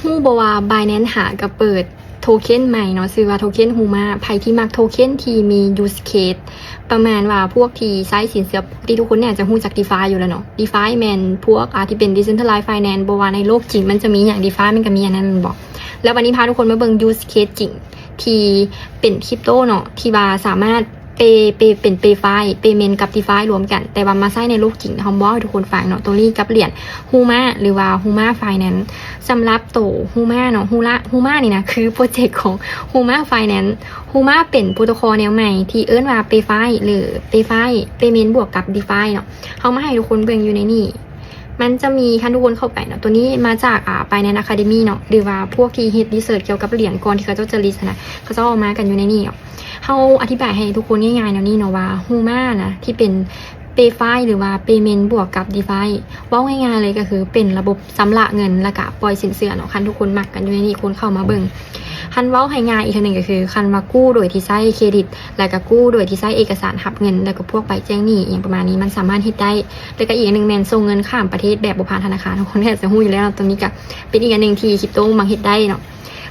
ຮູ້ບໍ່ວ່າ Binance ຫາກໍເປີດໂທເຄັນໃໝ່ເນາະ ຊື່ວ່າໂທເຄັນ Huma. ໃຜທີ່ມັກໂທເຄັນທີ່ມີ use case ປະມານວ່າພວກທີ່ໃຊ້ສິນເຊື່ອ ທີ່ທຸກຄົນໜ້າຈະຮູ້ຈັກ DeFi ຢູ່ແລ້ວເນາະ. DeFi ແມ່ນພວກ ອາ ທີ່ເປັນ Decentralized Finance ບໍ່ວ່າໃນໂລກຈິງມັນຈະມີຫຍັງ DeFi ມັນກໍມີອັນນັ້ນແມ່ນບໍ່? ແລ້ວບັດນີ້ພາທຸກຄົນມາເບິ່ງ use case ຈິງ ທີ່ເປັນ crypto ເນາະ ທີ່ວ່າສາມາດ pay pay ເປັນ PayFi payment ກັບ DeFi ລວມກັນ ແຕ່ວ່າມາໃຊ້ໃນໂລກຈິງ. ເຮົາເວົ້າໃຫ້ທຸກຄົນຟັງເນາະ ໂຕນີ້ກັບຫຼຽນ Huma ຫຼືວ່າ Huma Finance. ສຳລັບໂຕ Huma ເນາະ Huma Huma ນີ້ນະ ຄືໂປຣເຈັກຂອງ Huma Finance. Huma ເປັນໂປຣໂຕຄໍແນວໃໝ່ທີ່ເອີ້ນວ່າ PayFi ຫຼື PayFi payment ບວກກັບ DeFi ເນາະ. ເຮົາມາໃຫ້ທຸກຄົນເບິ່ງຢູ່ໃນນີ້ ມັນຈະມີ ຄັນທຸກຄົນເຂົ້າໄປເນາະ ໂຕນີ້ມາຈາກ ອາ Binance Academy ເນາະ ຫຼືວ່າພວກທີ່ເຮັດ research ກ່ຽວກັບຫຼຽນກ່ອນທີ່ເຂົາເຈົ້າຈະ list ຫັ້ນນະ ເຂົາເຈົ້າເອົາມາກັນຢູ່ໃນນີ້ເນາະ. ເຮົາອະທິບາຍໃຫ້ທຸກຄົນງ່າຍໆແນວນີ້ເນາະວ່າ Huma ນະ ທີ່ເປັນ PayFi ຫຼືວ່າ payment ບວກກັບ DeFi ເວົ້າງ່າຍໆເລີຍກໍຄືເປັນລະບົບຊຳລະເງິນ ແລ້ວກະປ່ອຍສິນເຊື່ອເນາະ. ຄັນທຸກຄົນມັກກັນຢູ່ໃນນີ້ ຄົນເຂົ້າມາເບິ່ງ. ຄັນເວົ້າໃຫ້ງ່າຍອີກເທື່ອໜຶ່ງກໍຄື ຄັນວ່າກູ້ໂດຍທີ່ໃຊ້ເຄຣດິດ ແລ້ວກະກູ້ໂດຍທີ່ໃຊ້ເອກະສານຮັບເງິນ ແລ້ວກະພວກໃບແຈ້ງໜີ້ອີ່ຫຍັງປະມານນີ້ ມັນສາມາດເຮັດໄດ້. ແລ້ວກະອີກອັນໜຶ່ງແມ່ນສົ່ງເງິນຂ້າມປະເທດແບບບໍ່ຜ່ານທະນາຄານ. ທຸກຄົນກໍອາດຈະຮູ້ຢູ່ແລ້ວເນາະ ໂຕນີ້ກະເປັນອີກອັນໜຶ່ງທີ່ crypto ມັກເຮັດໄດ້ເນາະ.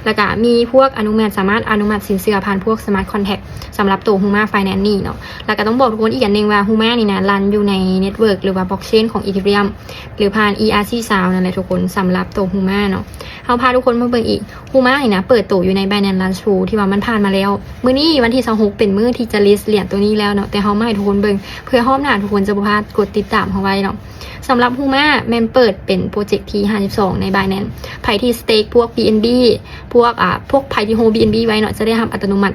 ແລ້ວກະມີພວກອະນຸມັດ ສາມາດອະນຸມັດສິນເຊື່ອຜ່ານພວກ Smart Contract ສຳລັບໂຕ Huma Finance ນີ້ເນາະ. ແລ້ວກະຕ້ອງບອກທຸກຄົນອີກອັນໜຶ່ງວ່າ Huma ນີ້ນະ run ຢູ່ໃນ network ຫຼືວ່າ blockchain ຂອງ Ethereum ຫຼືຜ່ານ E R C ຊາວນັ້ນແຫຼະທຸກຄົນ. ສຳລັບໂຕ Huma ເນາະ ເຮົາພາທຸກຄົນມາເບິ່ງອີກ Huma ນີ້ນະ ເປີດໂຕຢູ່ໃນ Binance Launch Pool ທີ່ວ່າມັນຜ່ານມາແລ້ວ. ມື້ນີ້ວັນທີຊາວຫົກເປັນມື້ທີ່ຈະ list ຫຼຽນໂຕນີ້ແລ້ວເນາະ ແຕ່ເຮົາມາໃຫ້ທຸກຄົນເບິ່ງ ເພື່ອຮອບໜ້າທຸກຄົນຈະບໍ່ພາດ ກົດຕິດຕາມເຮົາໄວ້ເນາະ. ສຳລັບ Huma ແມ່ນເປີດເປັນໂປຣເຈັກທີຫ້າສິບສອງໃນ Binance. ໃຜທີ່ stake ພວກ BNB ພວກ ອາ ພວກໃຜທີ່ hold BNB ໄວ້ເນາະ ຈະໄດ້ຮັບອັດຕະໂນມັດ.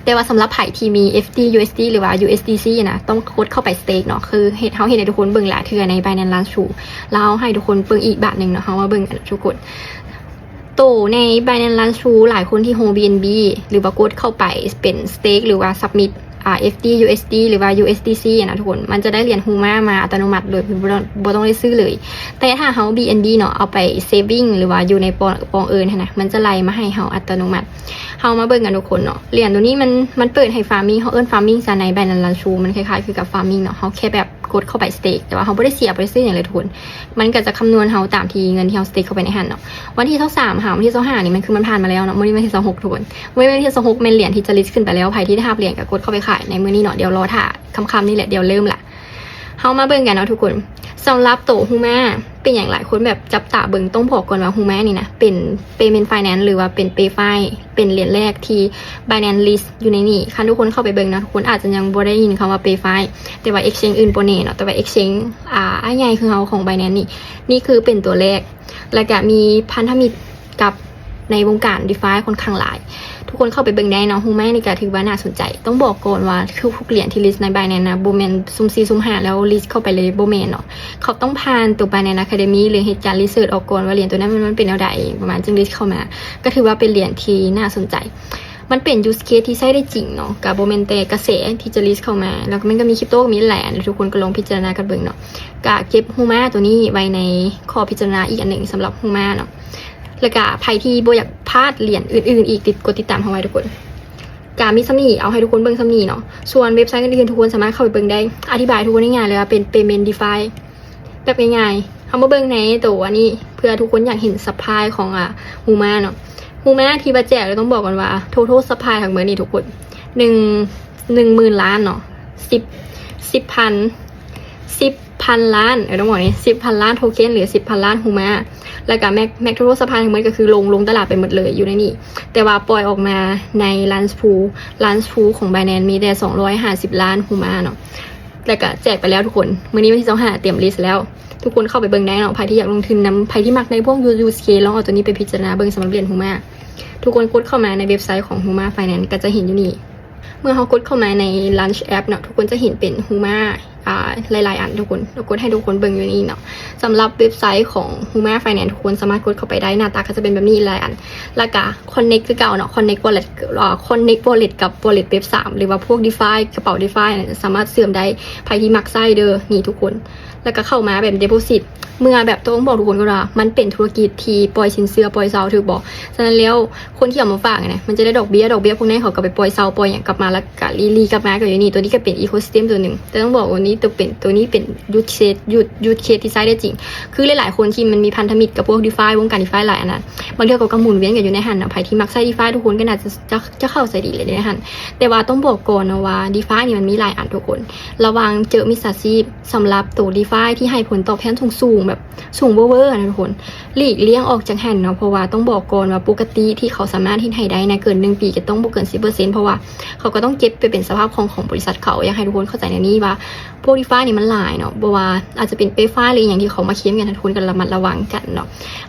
ແຕ່ວ່າສຳລັບໃຜທີ່ມີ FT USD ຫຼືວ່າ USDC ນະ ຕ້ອງກົດເຂົ້າໄປ stake ເນາະ. ຄືເຮັດ ເຮົາເຮັດໃຫ້ທຸກຄົນເບິ່ງຫຼາຍເທື່ອໃນ Binance Launch Pool ແລ້ວເຮົາໃຫ້ທຸກຄົນເບິ່ງອີກບາດໜຶ່ງເນາະ. ເຮົາມາເບິ່ງກັນທຸກຄົນ ໂຕໃນ Binance Launch Pool ຫຼາຍຄົນທີ່ hold BNB ຫຼືວ່າກົດເຂົ້າໄປເປັນ stake ຫຼືວ່າ submit ອາ FT USD ຫຼືວ່າ USDC ນະທຸກຄົນ ມັນຈະໄດ້ຫຼຽນ Huma ມາອັດຕະໂນມັດໂດຍທີ່ບໍ່ຕ້ອງ ບໍ່ຕ້ອງໄດ້ຊື້ເລີຍ. ແຕ່ຖ້າເຮົາ BNB ເນາະ ເອົາໄປ saving ຫຼືວ່າຢູ່ໃນປອງ ປອງເອີນຫັ້ນນະ ມັນຈະໄຫຼມາໃຫ້ເຮົາອັດຕະໂນມັດ. ເຮົາມາເບິ່ງກັນທຸກຄົນເນາະ ຫຼຽນໂຕນີ້ມັນ ມັນເປີດໃຫ້ farming ເຮົາເອີ້ນ farming ຊະໃນ Binance Launch Pool ມັນຄ້າຍໆຄືກັບ farming ເນາະ. ເຮົາແຄ່ແບບ ກົດເຂົ້າໄປ stake ແຕ່ວ່າເຮົາບໍ່ໄດ້ເສຍ ບໍ່ໄດ້ຊື້ຫຍັງເລີຍທຸກຄົນ. ມັນກໍຈະຄຳນວນເຮົາຕາມທີ່ເງິນທີ່ເຮົາ stake ເຂົ້າໄປໃນຫັ້ນເນາະ. ວັນທີຊາວສາມຫາວັນທີຊາວຫ້ານີ້ ມັນຄືມັນຜ່ານມາແລ້ວເນາະ. ມື້ນີ້ວັນທີຊາວຫົກທຸກຄົນ ມື້ນີ້ວັນທີຊາວຫົກແມ່ນຫຼຽນທີ່ຈະ list ຂຶ້ນໄປແລ້ວ. ໃຜທີ່ໄດ້ຮັບຫຼຽນກໍກົດເຂົ້າໄປຂາຍໃນມື້ນີ້ເນາະ. ດຽວລໍຖ້າຄ່ຳໆນີ້ແຫຼະ ດຽວເລີ່ມລະ. ເຮົາມາເບິ່ງກັນເນາະທຸກຄົນ. ສຳລັບໂຕ Huma ເປັນຫຍັງຫຼາຍຄົນແບບຈັບຕາເບິ່ງ? ຕ້ອງບອກກ່ອນວ່າ Huma ນີ້ນະ ເປັນ payment finance ຫຼືວ່າເປັນ PayFi ເປັນຫຼຽນແລກທີ່ Binance list ຢູ່ໃນນີ້. ຄັນທຸກຄົນເຂົ້າໄປເບິ່ງເນາະ ທຸກຄົນອາດຈະຍັງບໍ່ໄດ້ຍິນຄຳວ່າ PayFi ແຕ່ວ່າ exchange ອື່ນບໍ່ແນ່ເນາະ ແຕ່ວ່າ exchange ອາ ອ້າຍໃຫຍ່ຄືເຮົາຂອງ Binance ນີ້ ນີ້ຄືເປັນຕົວແລກ ແລ້ວກະມີພັນທະມິດກັບໃນວົງການ DeFi ຂ້ອນຂ້າງຫຼາຍ. ທຸກຄົນເຂົ້າໄປເບິ່ງໄດ້ເນາະ. Huma ນີ້ກະຖືວ່າໜ້າສົນໃຈ. ຕ້ອງບອກກ່ອນວ່າທຸກໆຫຼຽນທີ່ list ໃນ Binance ນະ ບໍ່ແມ່ນສຸ່ມສີ່ສຸ່ມຫ້າແລ້ວ list ເຂົ້າໄປເລີຍ ບໍ່ແມ່ນເນາະ. ເຂົາຕ້ອງຜ່ານໂຕ Binance Academy ຫຼືເຮັດການ research ອອກກ່ອນວ່າຫຼຽນໂຕນັ້ນມັນ ມັນເປັນແນວໃດ ປະມານ ຈຶ່ງ list ເຂົ້າມາ. ກໍຖືວ່າເປັນຫຼຽນທີ່ໜ້າສົນໃຈ. ມັນເປັນ use case ທີ່ໃຊ້ໄດ້ຈິງເນາະ ກະບໍ່ແມ່ນແຕ່ກະແສທີ່ຈະ list ເຂົ້າມາ. ແລ້ວມັນກໍມີ crypto ກໍມີຫຼາຍອັນ ທຸກຄົນກໍລອງພິຈາລະນາກັນເບິ່ງເນາະ. ກະເກັບ Huma ໂຕນີ້ໄວ້ໃນຂໍ້ພິຈາລະນາອີກອັນໜຶ່ງສຳລັບ Huma ເນາະ. ແລ້ວກະໃຜທີ່ບໍ່ຢາກພາດຫຼຽນອື່ນໆອີກ ຕິດ ກົດຕິດຕາມເຮົາໄວ້ທຸກຄົນ. ກະມີສ່ຳນີ້ ເອົາໃຫ້ທຸກຄົນເບິ່ງສ່ຳນີ້ເນາະ. ສ່ວນເວັບໄຊອື່ນໆ ທຸກຄົນສາມາດເຂົ້າໄປເບິ່ງໄດ້. ອະທິບາຍໃຫ້ທຸກຄົນງ່າຍໆເລີຍວ່າເປັນ payment DeFi ແບບງ່າຍໆ. ເຮົາມາເບິ່ງໃນໂຕອັນນີ້ ເພື່ອທຸກຄົນຢາກເຫັນ supply ຂອງ ອາ Huma ເນາະ. Huma ທີ່ວ່າແຈກ ແລ້ວຕ້ອງບອກກ່ອນວ່າ total supply ທັງໝົດນີ້ທຸກຄົນ ໜຶ່ງ ໜຶ່ງໝື່ນລ້ານເນາະ ສິບ ສິບພັນ ສິບພັນລ້ານ ເອີ ຕ້ອງບອກນີ້ ສິບພັນລ້ານໂທເຄັນ ຫຼື ສິບພັນລ້ານ Huma. ແລ້ວກະ max max total supply ທັງໝົດກໍຄືລົງ ລົງຕະຫຼາດໄປໝົດເລີຍຢູ່ໃນນີ້. ແຕ່ວ່າປ່ອຍອອກມາໃນ Launch Pool Launch Pool ຂອງ Binance ມີແຕ່ສອງຮ້ອຍຫ້າສິບລ້ານ Huma ເນາະ. ແລ້ວກະແຈກໄປແລ້ວທຸກຄົນ. ມື້ນີ້ວັນທີຊາວຫ້າ ເຕັມ list ແລ້ວ. ທຸກຄົນເຂົ້າໄປເບິ່ງໄດ້ເນາະ. ໃຜທີ່ຢາກລົງທຶນນຳ ໃຜທີ່ມັກໃນພວກ use case ລອງເອົາໂຕນີ້ໄປພິຈາລະນາເບິ່ງສຳລັບຫຼຽນ Huma. ທຸກຄົນກົດເຂົ້າມາໃນເວັບໄຊຂອງ Huma Finance ກໍຈະເຫັນຢູ່ນີ້. ເມື່ອເຮົາກົດເຂົ້າມາໃນ Launch App ເນາະ ທຸກຄົນຈະເຫັນເປັນ Huma ອາ ຫຼາຍໆອັນທຸກຄົນ. ກົດໃຫ້ທຸກຄົນເບິ່ງຢູ່ນີ້ເນາະ. ສຳລັບເວັບໄຊຂອງ Huma Finance ທຸກຄົນສາມາດກົດເຂົ້າໄປໄດ້. ໜ້າຕາກໍຈະເປັນແບບນີ້ຫຼາຍອັນ. ແລ້ວກະ Connect ຄືເກົ່າເນາະ Connect Wallet ອາ Connect Wallet ກັບ Wallet ເວັບສາມ ຫຼືວ່າພວກ DeFi ກະເປົາ DeFi ສາມາດເຊື່ອມໄດ້. ໃຜທີ່ມັກໃຊ້ເດີ ນີ້ທຸກຄົນ ແລ້ວກໍເຂົ້າມາແບບ deposit ເມື່ອແບບຕ້ອງບອກທຸກຄົນກ່ອນວ່າ ມັນເປັນທຸລະກິດທີ່ປ່ອຍສິນເຊື່ອ ປ່ອຍເຊົ່າ ຖືກບໍ່? ສະນັ້ນແລ້ວ ຄົນທີ່ເອົາມາຝາກຫັ້ນນະ ມັນຈະໄດ້ດອກເບ້ຍ ດອກເບ້ຍພວກນັ້ນເຂົາກໍໄປປ່ອຍເຊົ່າ ປ່ອຍຫຍັງກັບມາ ແລ້ວກໍຣີໆກັບມາກໍຢູ່ນີ້. ຕົວນີ້ກໍເປັນ ecosystem ຕົວໜຶ່ງ ແຕ່ຕ້ອງບອກວ່ານີ້ຕົວເປັນ ຕົວນີ້ເປັນ use case use use case ທີ່ໃຊ້ໄດ້ຈິງ. ຄືຫຼາຍໆຄົນທີ່ມັນມີພັນທະມິດກັບພວກ DeFi ວົງການ DeFi ຫຼາຍອັນນະ ບາງເທື່ອເຂົາກໍໝູນວຽນກັນຢູ່ໃນຫັ້ນນະ. ໃຜທີ່ມັກໃຊ້ DeFi ທຸກຄົນກໍໜ້າຈະ ຈະ ຈະເຂົ້າໃຈດີເລີຍໃນຫັ້ນ. ແຕ່ວ່າຕ້ອງບອກກ່ອນເນາະວ່າ DeFi ນີ້ມັນມີຫຼາຍອັນທຸກຄົນ ລະວັງເຈີມິດສາຊີບ. ສຳລັບໂຕ DeFi ທີ່ໃຫ້ຜົນຕອບແທນສູງໆ ແບບສູງເວີໆນະທຸກຄົນ ຫຼີກລ່ຽງອອກຈາກຫັ້ນເນາະ. ເພາະວ່າຕ້ອງບອກກ່ອນວ່າປົກກະຕິທີ່ເຂົາສາມາດເຮັດໃຫ້ໄດ້ນະ ເກີນໜຶ່ງປີກໍຕ້ອງບໍ່ເກີນສິບເປີເຊັນ ເພາະວ່າເຂົາກໍຕ້ອງເກັບໄປເປັນສະພາບຄ່າຂອງບໍລິສັດເຂົາ. ຢາກໃຫ້ທຸກຄົນເຂົ້າໃຈແນວນີ້ວ່າ ພວກ DeFi ນີ້ມັນຫຼາຍເນາະ ບໍ່ວ່າອາດຈະເປັນ PayFi ຫຼືອີ່ຫຍັງທີ່ເຂົາມາເຄມກັນ ໃຫ້ທຸກຄົນກໍລະມັດລະວັງກັນເນາະ.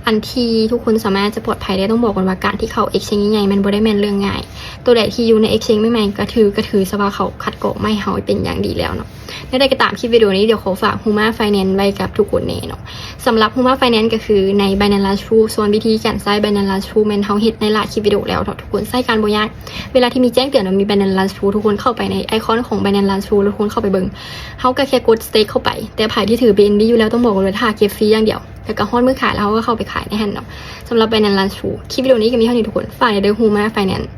ອັນທີ່ທຸກຄົນສາມາດຈະປອດໄພໄດ້ ຕ້ອງບອກກ່ອນວ່າການທີ່ເຂົ້າ exchange ໃຫຍ່ໆ ມັນບໍ່ໄດ້ແມ່ນເລື່ອງງ່າຍ. ໂຕໃດທີ່ຢູ່ໃນ exchange ໃໝ່ໆ ກໍຖື ກໍຖືຊະວ່າເຂົາຄັດກອງມາໃຫ້ເຮົາເປັນຢ່າງດີແລ້ວເນາະ. ແນວໃດກໍຕາມ ຄລິບວິດີໂອນີ້ ດຽວຂໍຝາກ Huma Finance ໄວ້ກັບທຸກຄົນແດ່ເນາະ. ສຳລັບ Huma Finance ກໍຄືໃນ Binance Launchpool ສ່ວນວິທີການໃຊ້ Binance Launchpool ແມ່ນເຮົາເຮັດໃນຫຼາຍຄລິບວິດີໂອແລ້ວເນາະ ທຸກຄົນໃຊ້ການບໍ່ຍາກ. ເວລາທີ່ມີແຈ້ງເຕືອນວ່າມີ Binance Launchpool ທຸກຄົນເຂົ້າໄປໃນໄອຄອນຂອງ Binance Launchpool ແລ້ວທຸກຄົນເຂົ້າໄປເບິ່ງ ເຮົາກໍແຄ່ກົດ stake ເຂົ້າໄປ. ແຕ່ໃຜທີ່ຖື BNB ຢູ່ແລ້ວ ຕ້ອງບອກເລີຍ ຖ້າເກັບຟຣີຢ່າງດຽວ ແລ້ວກໍຮອດມື້ຂາຍແລ້ວ ເຮົາກໍເຂົ້າໄປຂາຍໃນຫັ້ນເນາະ. ສຳລັບ Binance Launchpool ຄລິບວິດີໂອນີ້ກໍມີເທົ່ານີ້ທຸກຄົນ. ຝາກແດ່ເດີ Huma Finance.